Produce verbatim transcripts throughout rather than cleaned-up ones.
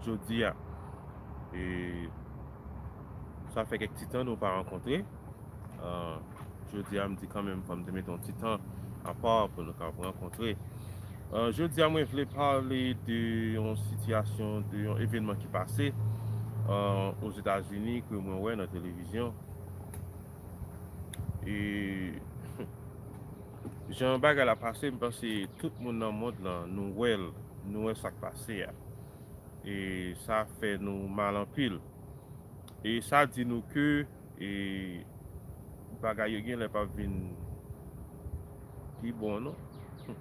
jodi a. E sa fè kèk ti tan nou pa rankontre. Ah, jodi a, m di kanmenm, fò m te mete yon ti tan apa pou nou ka rankontre. Ah, jodi a, mwen vle pale de yon sitiyasyon, de yon evènman ki pase, ah, Ozetazini, ke mwen wè nan televizyon. E jan bagay la pase, m panse tout moun nan mond lan, nou wè l, nou wè sa k pase a. E sa fè nou mal anpil. E sa di nou ke, e, bagay yo genlè p ap vin pi bon, non.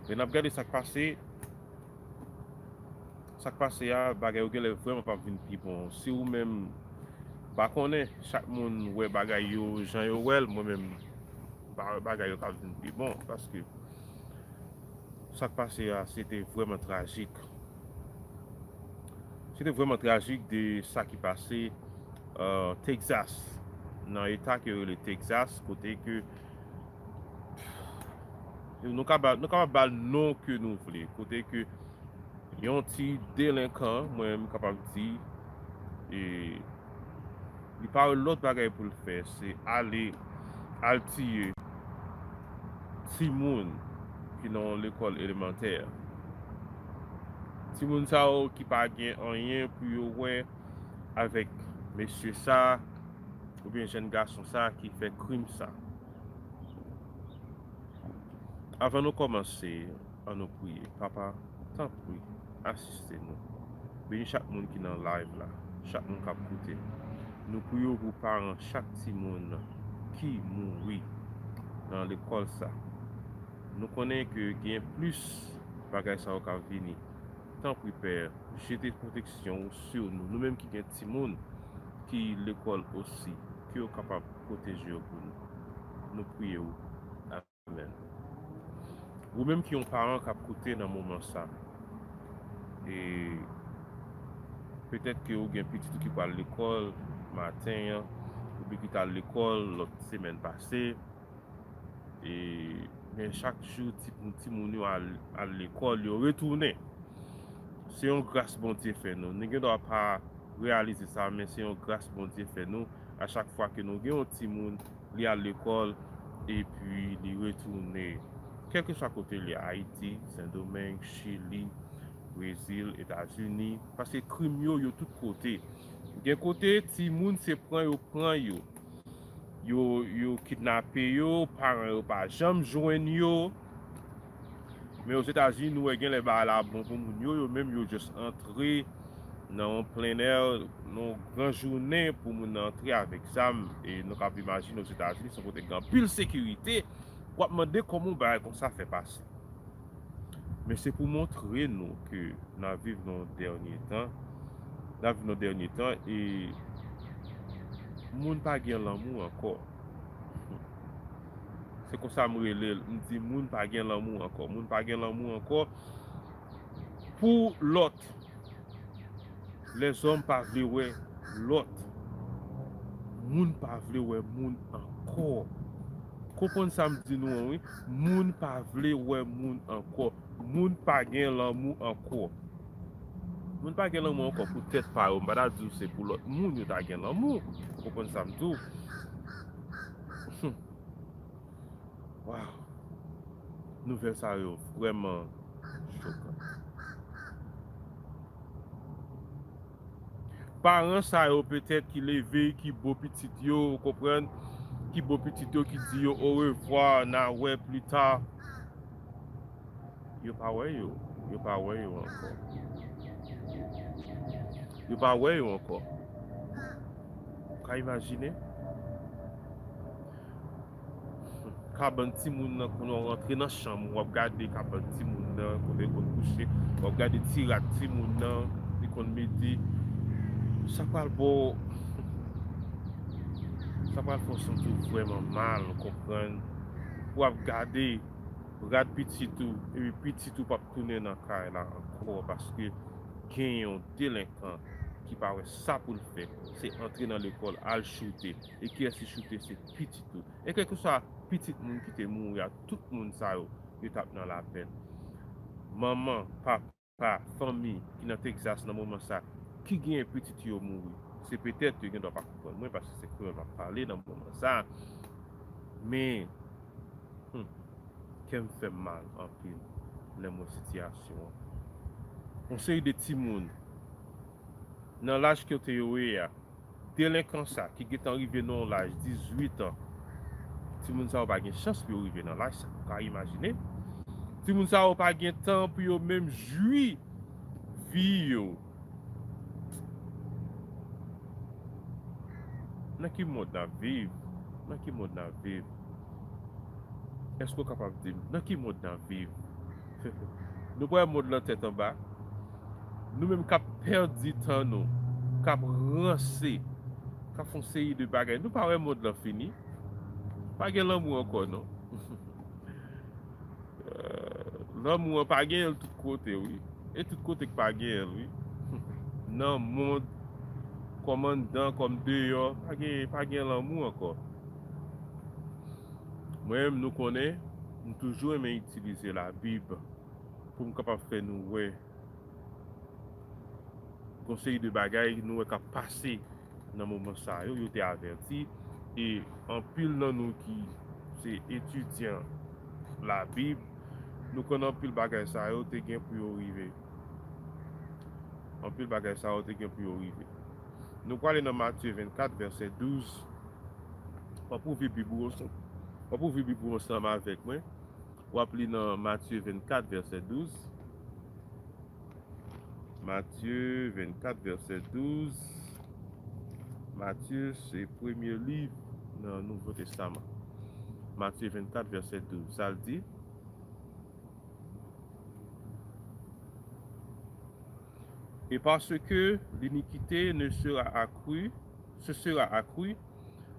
Lè n ap gade sa k pase, sa k pase a, bagay yo genlè vrèman p ap vin pi bon. Si ou menm, m pa konnen, chak moun wè bagay yo jan yo wè l, mwen menm, m pa wè bagay yo k ap vin pi bon, paske sa k pase a, se te vrèman trajik. Se te vrèman trajik de sa ki pase, euh, Texas, nan eta ke yo rele Texas, kote ke nou ka ba, nou kapab ba l non ke nou vle, kote ke yon ti delenkan, mwen menm kapab di, e li pa wè lòt bagay pou l fè, se ale, al tiye timoun ki nan yon lekòl elemantè. Timoun sa yo ki pa gen anyen pou yo wè avèk mesye sa, oubyen jèn gason sa ki fè krim sa. Avan nou kòmanse, ann nou priye. Papa, tanpri, asiste nou. Beni chak moun ki nan live la, chak moun k ap koute. Nou priye w pou paran chak timoun ki mouri nan lekòl sa. Nou konnen ke gen plis bagay sa yo k ap vini. Tanpri, Pè, jete pwoteksyon w sou nou. Nou menm ki gen timoun ki lekòl osi, ke w kapab pwoteje yo pou nou. Nou priye w. Amèn. Ou menm ki yon paran k ap koute nan moman sa, e petèt ke ou gen pitit ou ki pral lekòl maten an, oubyen ki t al lekòl lòt semèn pase, e, men chak jou ti, timoun yo al, al lekòl, yo retounen. Se yon gras Bondye fè nou. Nou gen dwa pa reyalize sa, men se yon gras Bondye fè nou. A chak fwa ke nou gen yon timoun, li al lekòl, epi li retounen. Kèlkeswa kote li, Ayiti, Sendomeng, Chili, Brezil, Etazini, paske krim yo, yo tout kote. Gen kote, timoun se pran yo pran yo. Yo, yo kidnape yo, paran yo pa janm jwenn yo. Men Ozetazini, nou wè genlè bagay la bon pou moun yo, yo menm yo just antre nan yon plen è, nan yon gran jounen pou moun nan antre avèk zam. E nou kab imajine Ozetazini, se yon kote gen anpil sekirite. W ap mande kòman yon bagay konsa fè pase. Men se pou montre nou ke n ap viv nan yon dènye tan. N ap viv nan yon dènye tan e moun pa gen lanmou ankò. Se konsa m rele l. M di moun pa gen lanmou ankò. Moun pa gen lanmou ankò pou lòt. Lèzòm pa vle wè lòt. Moun pa vle wè moun ankò. Konprann sa m di nou an, wi. Moun pa vle wè moun ankò. Moun pa gen lanmou ankò. Moun pa gen lanmou ankò pou tèt pa yo. M pa ta di w se pou lòt moun yo ta gen lanmou. Ou konprann sa m di w? Waw. Nouvèl sa yo vrèman chokan. Paran sa yo petèt ki leve, ki bo pitit yo, ou konprann, ki bo pitit yo, ki di yo orevwa, n a wè plita. Yo pa wè yo, yo pa wè yo ankò. Yo pa wè yo ankò. Ou ka imajine? Kabann timoun nan, kounye a w rantre nan chanm ou, w ap gade kabann timoun nan, kote yo konn kouche, w ap gade ti rad timoun nan, li konn mete. Sa pral ba w, sa pral fè w santi w vrèman mal, ou konprann? W ap gade rad pitit ou, epi pitit ou p ap tounen nan kay la ankò, paske gen yon delenkan ki pa wè sa pou l fè, se antre nan lekòl, al choute. E kiyès li choute? Se pitit ou. E kèlkeswa pitit moun ki te mouri a, tout moun sa yo, yo t ap nan lapèn. Manman, papa, pa fanmi ki nan Texas nan moman sa, ki genyen pitit yo mouri. Se petèt yo gen dwa pa konprann mwen, paske se kreyòl m ap pale nan moman sa. Men, hmm, kè m fè m mal anpil lè m wè sitiyasyon an. Yon seri de timoun nan laj kote yo ye a, delenkan sa ki gentan rive nan yon laj dizuit an, timoun sa yo pa gen chans pou yo rive nan laj sa. Ou ka imajine? Timoun sa yo pa gen tan pou yo menm jwi vi yo. Nan ki mond n ap viv? Nan ki mond n ap viv? Èske w kapab di m nan ki mond n ap viv? Nou pral mond lan tèt anba. Nou menm k ap pèdi tan nou, k ap ranse, k ap fè yon seri de bagay. Nou pa wè mond lan fini. Pa gen lanmou ankò, non. Lanmou an pa gen l tout kote, wi. E tout kote k pa gen l, wi. Nan mond, kòm anndan, kòm deyò, pa gen, pa gen lanmou ankò. Mwen menm, nou konnen, m toujou renmen itilize Labib pou m kapab fè nou wè yon seri de bagay nou wè k ap pase nan moman sa yo, yo te avèti. E anpil nan nou ki se etidyan Labib, nou konn anpil bagay sa yo te gen pou yo rive. Anpil bagay sa yo te gen pou yo rive. Nou prale nan Matye vennkat, vèsè douz. W ap ouvri Bib ou ansanm. W ap ouvri Bib ou ansanm avèk mwen. W ap li nan Matye vennkat, vèsè douz. Matye vennkat, vèsè douz. Matye se premye liv nan Nouvo Testaman. Matye vennkat, vèsè douz. Sa l di? Et parce que l'iniquité ne sera accrue, se sera accrue,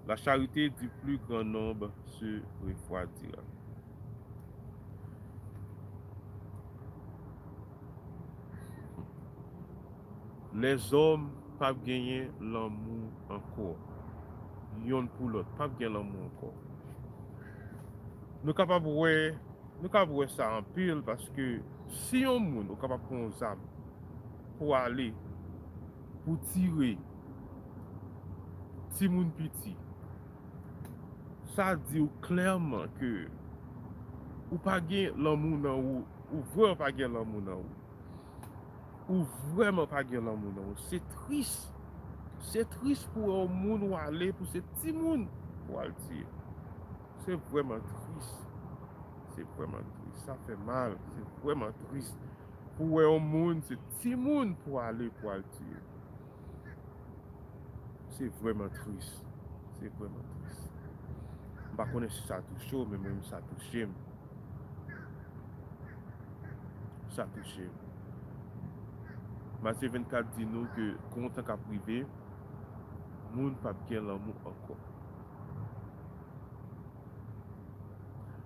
la charité du plus grand nombre se refroidira. Lèzòm p ap genyen lanmou ankò. Yonn pou lòt, p ap gen lanmou ankò. Nou kapab wè, nou kapab wè sa anpil, paske si yon moun ou kapab pran yon zam pou ale, pou tire timoun piti, sa di w klèman ke ou pa gen lanmou nan ou, ou vrèman pa gen lanmou nan ou. Ou vrèman pa gen lanmou nan ou. Se tris. Se tris pou wè yon moun ou ale pou se timoun pou al tiye. Se vrèman tris. Se vrèman tris. Sa fè mal. Se vrèman tris pou wè yon moun, se timoun pou ale pou al tiye. Se vrèman tris. Se vrèman tris. M pa konnen si sa touche w, men mwen menm sa touche m. Sa touche m. Matye vennkat di nou ke gon tan k ap rive, moun p ap gen lanmou ankò.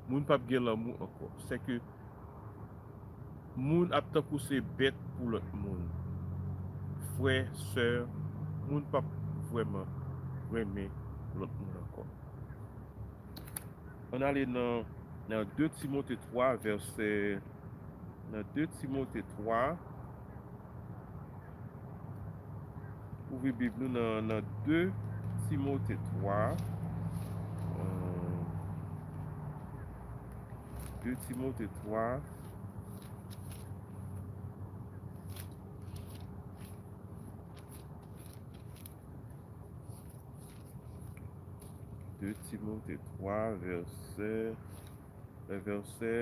Moun p ap gen lanmou ankò. Sèke moun ap tankou se bèt pou lòt moun. Frè, sè, moun p ap vrèman renmen lòt moun ankò. Ann ale nan, nan de Timote twa, vèsè, nan de Timote twa, ouvri Bib nou nan, nan de Timote twa, euh, de Timote twa, de Timote twa, vèsè, vèsè,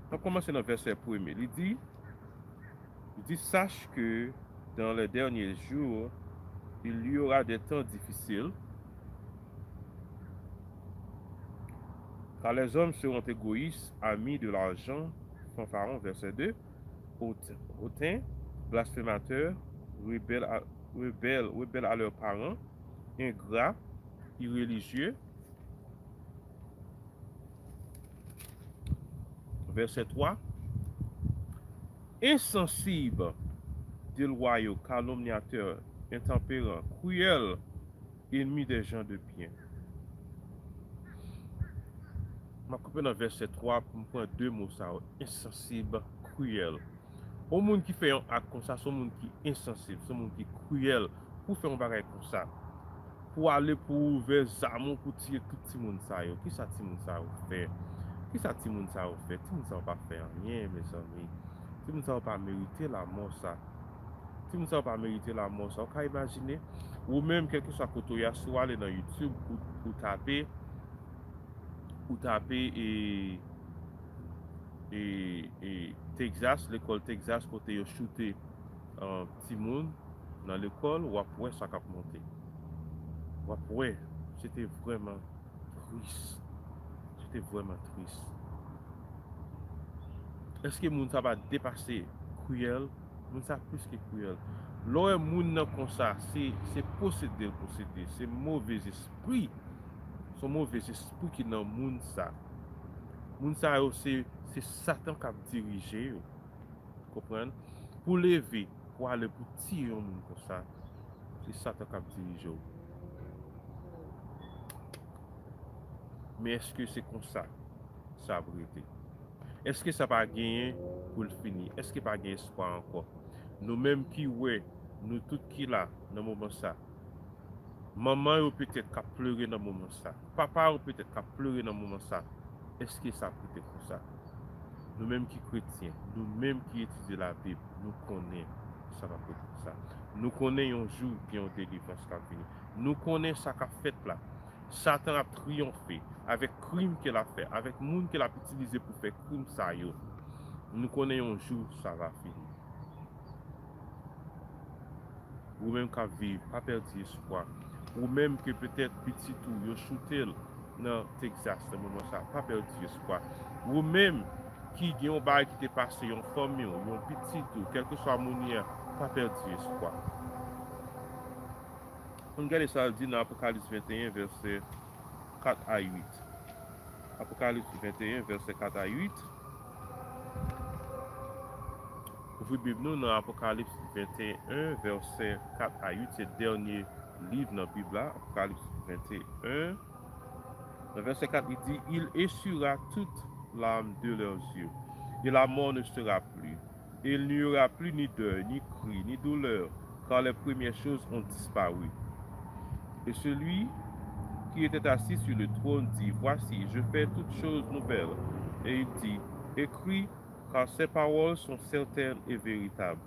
n ap kòmanse nan vèsè premye. Li di, li di, Sache que dans les derniers jours, il y aura des temps difficiles, car les hommes seront égoïstes, amis de l'argent, fanfaron, vèsè de, hautains, hautains, blasphémateurs, rebelles à, rebelles, rebelles à leurs parents, ingrats, irréligieux. Vèsè twa, insensibles, déloyaux, calomniateurs, intempérants, cruels, ennemis des gens de bien. M ap kanpe nan vèsè twa pou m pran de mo sa yo, ensansib, kriyèl. Yon moun ki fè yon ak konsa, se yon moun ki ensansib, se yon moun ki kriyèl pou fè yon bagay konsa. Pou ale pou ouvè zam ou pou tiye tout timoun sa yo. Kisa timoun sa yo fè? Kisa timoun sa yo fè? Timoun sa yo pa fè anyen, mezanmi. Timoun sa yo pa merite lamò sa. Timoun sa yo pa merite lamò sa. Ou ka imajine? Ou menm, kèlkeswa kote w ye a, si w ale nan YouTube, ou, ou tape, ou tape e, e, e Texas, lekòl Texas, kote yo choute, uh, timoun nan lekòl, w ap wè sa k ap monte. W ap wè, se te vrèman tris. Se te vrèman tris. Èske moun sa pa depase kriyèl? Moun sa plis ke kriyèl. Lè w wè moun nan konsa, se, se posede l posede, se movèzespri. Se yon movèzespri ki nan moun sa. Moun sa yo, se, se Satan k ap dirije yo. Konprann? Pou leve, pou ale, pou tiye yon moun konsa, se Satan k ap dirije w. Men èske se konsa sa ap rete? Èske sa pa genyen pou l fini? Èske pa gen espwa ankò? Nou menm ki wè, nou tout ki la nan moman sa, manman yo petèt k ap plere nan moman sa, papa yo petèt k ap plere nan moman sa, èske sa ap rete konsa? Nou menm ki kretyen, nou menm ki etidye Labib, nou konnen sa p ap rete konsa. Nou konnen yon jou gen yon delivrans k ap vini. Nou konnen sa k ap fèt la. Satan ap triyonfe avèk krim ke l ap fè, avèk moun ke l ap itilize pou fè krim sa yo. Nou konnen yon jou sa va fini. Ou menm k ap viv, pa pèdi espwa. Ou menm ke petèt pitit ou yo choute l nan Texas nan moman sa, pa pèdi espwa. Ou menm ki gen yon bagay ki te pase yon fanmi w, yon pitit ou, kèlkeswa moun li a, pa pèdi espwa. Ann gade sa l di nan Apokalips venteyen, vèsè kat a uit. Apokalips venteyen, vèsè kat a uit. Ouvri Bib nou nan Apokalips venteyen, vèsè kat a uit. Se dènye liv nan Bib la, Apokalips venteyen. Nan vèsè kat, li di, Il essuiera toutes larmes de leurs yeux, et la mort ne sera plus. Et il n'y aura plus ni deuil, ni cri, ni douleur, car les premières choses ont disparu. Et celui qui était assis sur le trône dit, Voici, je fais toutes choses nouvelles. Et il dit, Écris, car ces paroles sont certaines et véritables.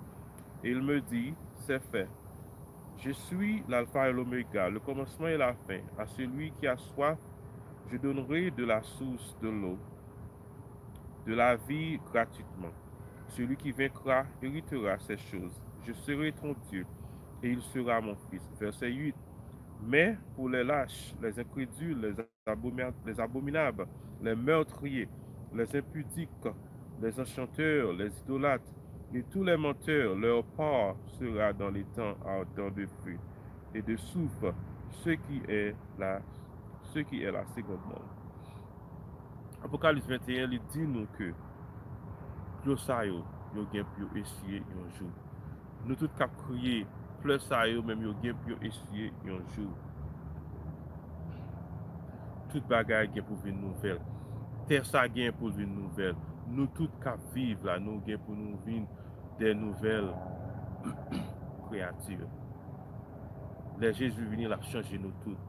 Et il me dit, C'est fait. Je suis l'alpha et l'oméga, le commencement et la fin. À celui qui a soif, je donnerai de la source de l'eau de la vie gratuitement. Celui qui vaincra héritera ces choses. Je serai ton Dieu et il sera mon fils. Verset huit. Mais pour les lâches, les incrédules, les abomi-, les abominables, les meurtriers, les impudiques, les enchanteurs, les idolâtres et tous les menteurs, leur part sera dans l'étang ardent de feu et de soufre, ce qui est la, ce qui est la seconde mort. Apokalips venteyen, li di nou ke dlo sa yo, yo gen pou yo esiye yon jou. Nou tout k ap kriye, plè sa yo menm yo gen pou yo esiye yon jou. Tout bagay gen pou vin nouvèl. Tè sa gen pou vin nouvèl. Nou tout k ap viv la, nou gen pou nou vin de nouvèl kreyati. Lè Jezi vini, l ap chanje nou tout.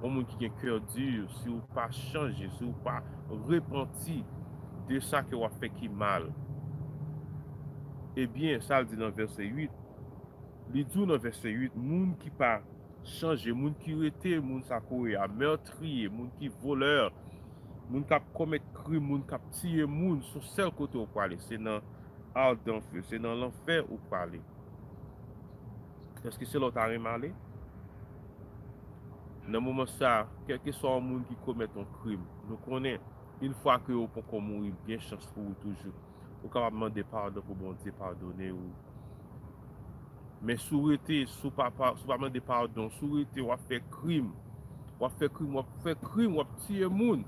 Yon moun ki gen kè di, si w pa chanje, si w pa repanti de sa ke w ap fè ki mal, ebyen, sa l di nan vèsè uit, li di w nan vèsè uit, moun ki pa chanje, moun ki rete, moun sa kouri a, mètriye, moun ki volè, moun k ap komèt krim, moun k ap tiye moun, se yon sèl kote w prale, se nan ardent feu, se nan lanfè ou prale. Èske se la w ta renmen ale? Nan moman sa, kèlkeswa yon moun ki komèt yon krim, nou konnen, yon fwa ke ou poko mouri, gen chans pou ou toujou. Ou kapab mande padon pou Bondye padone ou. Men si w rete, si w pa, pa, si w pa mande padon, si w rete, w ap fè krim. W ap fè krim, w ap fè krim, w ap tiye moun.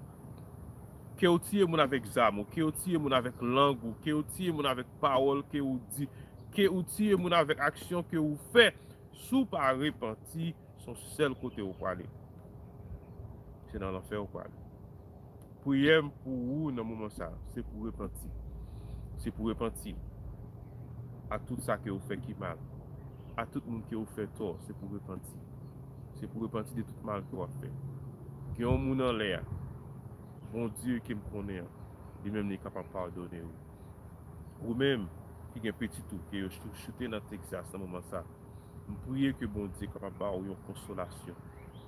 Ke w tiye moun avèk zam ou, ke w tiye moun avèk lang ou, ke w tiye moun avèk pawòl ke w di, ke w tiye moun avèk aksyon ke w fè. Si w pa repanti, se yon sèl kote ou prale. Se nan lanfè ou prale. Priyè m pou ou nan moman sa, se pou repanti. Se pou repanti a tout sa ke ou fè ki mal, a tout moun ke ou fè tò, se pou repanti. Se pou repanti de tout mal ke w ap fè. Gen yon moun anlè a, Bondye ke m konnen an, li menm li kapab padone ou. Ou menm ki gen pitit ou ke yo chou- choute nan Texas nan moman sa, m priye ke Bondye kapab ba ou yon konsolasyon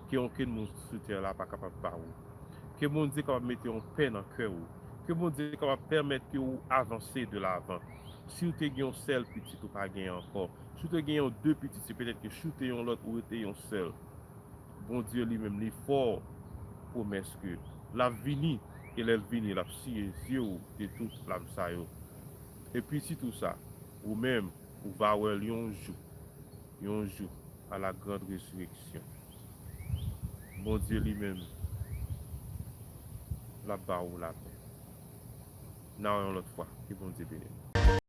ke okenn moun sou tè la pa kapab ba ou. Ke Bondye kapab mete yon pè nan kè ou. Ke Bondye kapab pèmèt ke ou avanse de lavan. Si w te gen yon sèl pitit ou pa gen ankò, si w te gen yon de pitit, se petèt ke choute yon lòt ou rete yon sèl. Bondye li menm li fè w pwomès ke l ap vini, e lè l vini, l ap siye zye w de tout flam sa yo. Epi sitou sa, ou menm, ou va wè l yon jou, yon jou, à la grande résurrection. Bondye li menm, l ap ba ou lapè. N a wè yon lòt fwa, ke Bondye beni w.